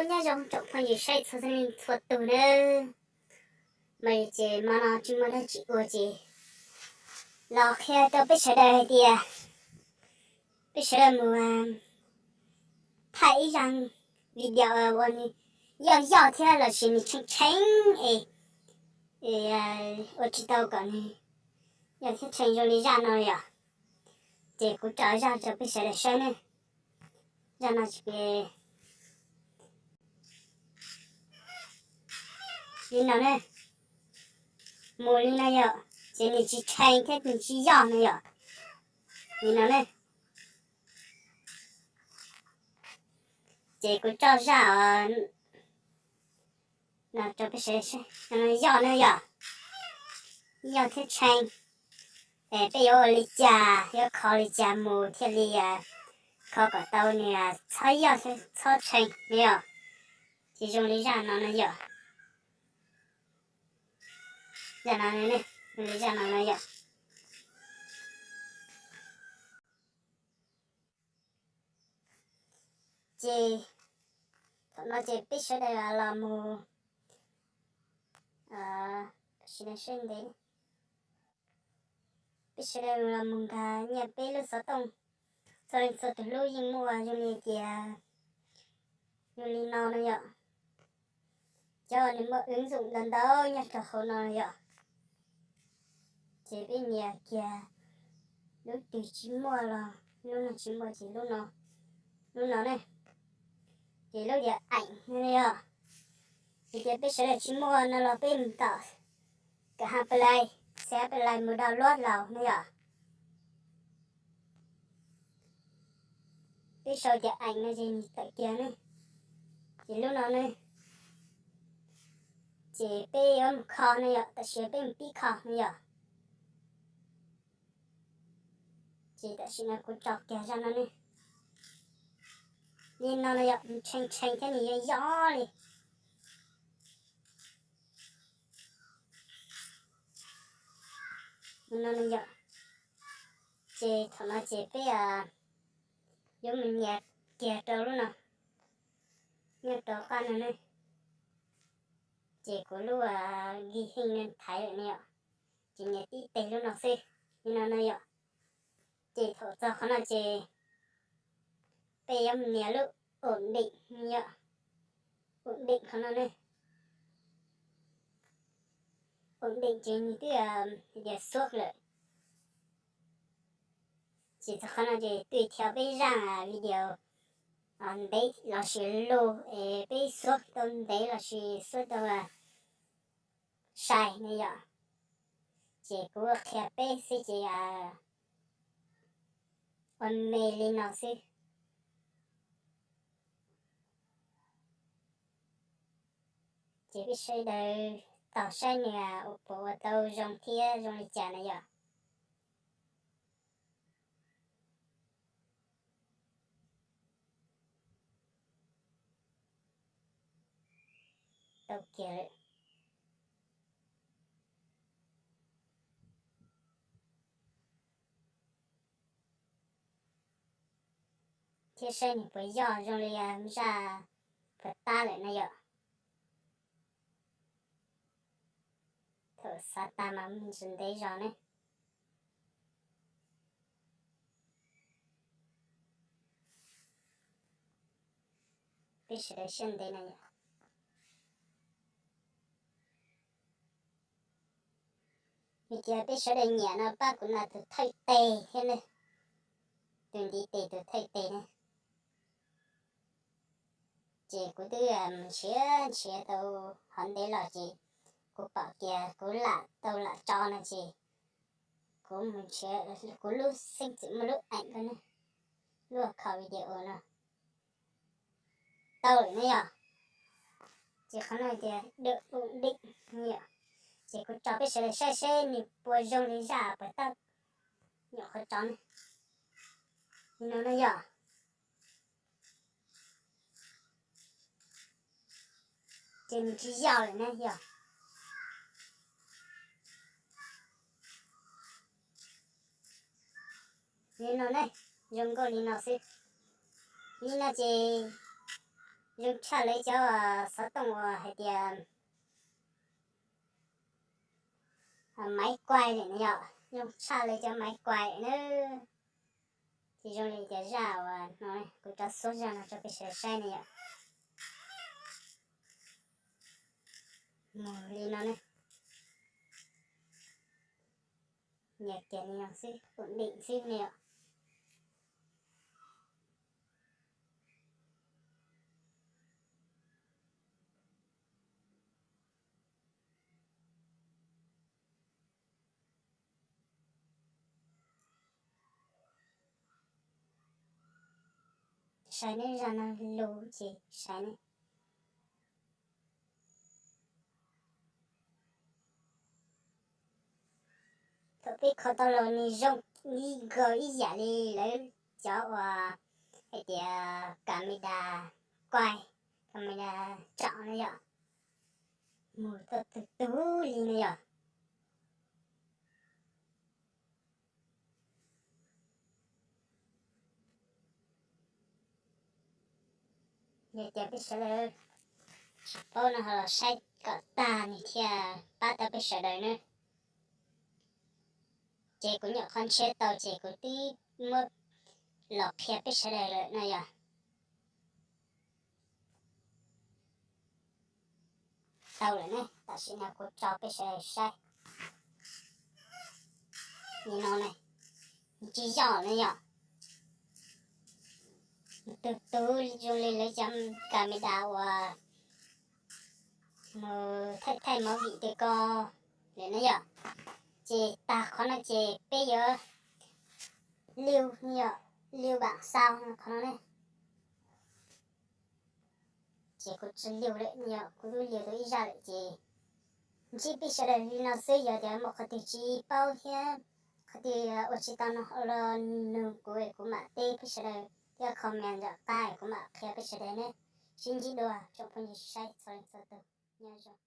Nyob zoo tsoom phooj ywg saib txhua txhua leej txhua tus nawb. Mas ces hmo no tsis muaj dab tsi ua ces los qhia rau peb sawv daws hais tias peb sawv daws mus thaij ib zaj video uas nws yoj yoj thiab los sis nws tshee tshee es ua tsis tau kom nws yoj thiab tshee zoo li zaj no yom. Ces kuv tso zaj rau peb sawv daws saib ne. Zaj no tsis li no ne, mus li no yom, ces nws tsis tshee thiab nws tsis yoj no yom, li no ne. Ces kuv tso zaj os, no rau peb sawv daws saib, yoj no yom, yoj thiab tshee, es peb yuav ua li cas, yuav kho li cas mus thiaj li kho kom tau nws txhob yoj thiab txhob tshee no yom. Ces zoo li zaj no no yom, zaj no, zoo li zaj no no yom. Ces thaum no ces peb sawv daws los mus, peb sawv daws los mus nkag nyiaj peb lub xov tooj, txhua leej txhua tus lub yeej muaj zoo li tias, zoo li no no yom. Cov nws muaj wb ntxoom ntau ntau nyob rau hauv no yom. Ces peb nias kiag lub twg tsis muaj los lub no tsis muaj ces lub no, lub no ne, ces lub tias eem no yom. Ces tias peb sawv daws tsis muaj no los peb mus tom kam ha Play, xav Play mus download los no yom. Peb sau tias eem no ces nws tawm kiag ne, ces lub no ne, ces peb yuav mus kho no yom, tam sim peb mus pib kho no yom. Ces tam sim no kuv tso kiag zaj no ne, li no no yom, nws tshee tshee thiab nws yoj yoj li no no yom. Ces thaum no ces peb yuav mus nias kiag rau lub no, nyob rau qab no ne. Ces kuv lub Gimp Hing no thaiv lawm ne yom, ces nias tib teg lub no xwb, li no no yom. Ces thaum txog qhov no ces peb yuav mus nias lub ổn định no yom, ổn định qhov no ne. Ổn định ces nws twb tias xuab lawm. Ces txog qhov no ces tui thiab peb zaj video ntev los sis lus es peb xuab tau ntev los sis xuab tau sai ne yom. Ces kuv qhia peb xwb ces ua me li no xwb. Ces peb sawv daws tos saib nws ua puas ua tau zoo thiab zoo li cas na yom. Tau kiag lawm. Thiab saib nws puas yog zoo li zaj puas tab lawm na yom. Thaum xav tag mas mus ntev zog ne. Peb sawv daws siab ntev na yom. Vim tias peb sawv daws nyiam no pab kuv na tus thawj teg thiab ne, tus ntiv tes tus thawj teg ne. Ces kuv twb mus nrhiav nrhiav tau hov ntev los ces kuv pom tias kuv lam tau lam tso no ces kuv mus nrhiav kuv lub xeeb txwm muaj lub eem ko ne, lub kho video no tau lawm ne yom. Ces qhov no tias được ổn định ne yom. Ces kuv tso peb sawv daws saib seb nws puas zoo li zaj puas tab nyuam qhuav tso ne. Li no na yom. Ces nws tsis yog lawm na yom. Li no ne, zoo nkauj li no xwb. Li no ces Zoo tshaj lawv cov xov tooj uas hais tias maiv kuais lawm no yom, zoo tshaj lawv cov maiv kuais na. Ces zoo li tias zaj uas no, kuv rov xuab zaj no rau peb sawv daws saib ne yom. Mus li no ne, nyias kiag li no xwb, ua deem xwb ne yom. Saib ne, zaj no lus ces saib ne. Thaum peb kho tau los nws zoo ib nkaus ib yam li lawv cov uas hais tias camera kuais, camera tsom no yom, mus tau tug tug li no yom. Yog tias peb sawv daws tsis paub no ho los saib kom tag nws thiaj pab tau peb sawv daws na. Ces kuv nyuam qhuav nrhiav tau ces kuv twb muab los qhia peb sawv daws lawm no yom. Tau lawm ne, tam sim no kuv tso peb sawv daws saib. Nim no ne, tsis yog ne yom. Tus tub zoo li lawv cov camera uas mus thaij thaij movie tej ko lawm na yom. Ces tag qhov no ces peb yuav liu, yog liu npam xau qhov no ne. Ces kuv tsis liu lawm, yog kuv twb liu tau ib zaj lawm ces ntsib peb sawv daws li no xwb. Yog tias muaj qhov twg tsis paub thiab qhov twg ua tsis tau no los nug kuv, kuv mam teb peb sawv daws thiab comment nram qab kuv mam qhia peb sawv daws ne. Sib ntsib dua tsoom phooj ywg saib txhua leej txhua tus, nyob zoo.